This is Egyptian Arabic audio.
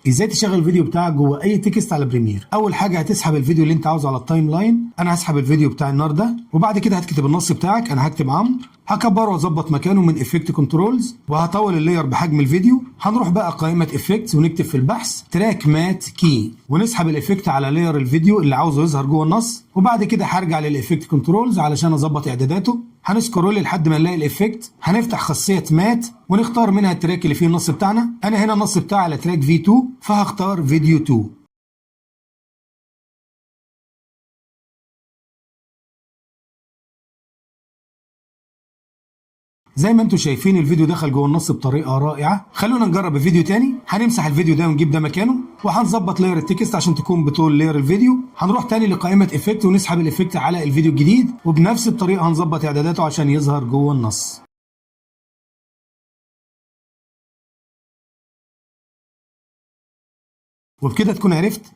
ازاي تشغل الفيديو بتاعك جوه اي text على Premiere. اول حاجة هتسحب الفيديو اللي انت عاوزه على ال timeline. انا هسحب الفيديو بتاع النار ده، وبعد كده هتكتب النص بتاعك. انا هكتب عمرو، هكبره واظبط مكانه من effect controls، وهطول ال layer بحجم الفيديو. هنروح بقى قائمة effects ونكتب في البحث track matte key، ونسحب ال effect على layer الفيديو اللي عاوزه يظهر جوه النص. وبعد كده هرجع لل effect controls علشان اظبط اعداداته. هن scroll لحد ما نلاقي ال effect، هنفتح خاصية matte ونختار منها ال track اللي فيه النص بتاعنا. انا هنا النص بتاعي على track V2، فهختار فيديو 2. زي ما انتم شايفين الفيديو دخل جوه النص بطريقة رائعة. خلونا نجرب فيديو تاني. هنمسح الفيديو ده ونجيب ده مكانه، وهنظبط layer ال text عشان تكون بطول layer الفيديو. هنروح تاني لقائمة effect ونسحب ال effect على الفيديو الجديد، وبنفس الطريقة هنظبط اعداداته عشان يظهر جوه النص. وبكده تكون عرفت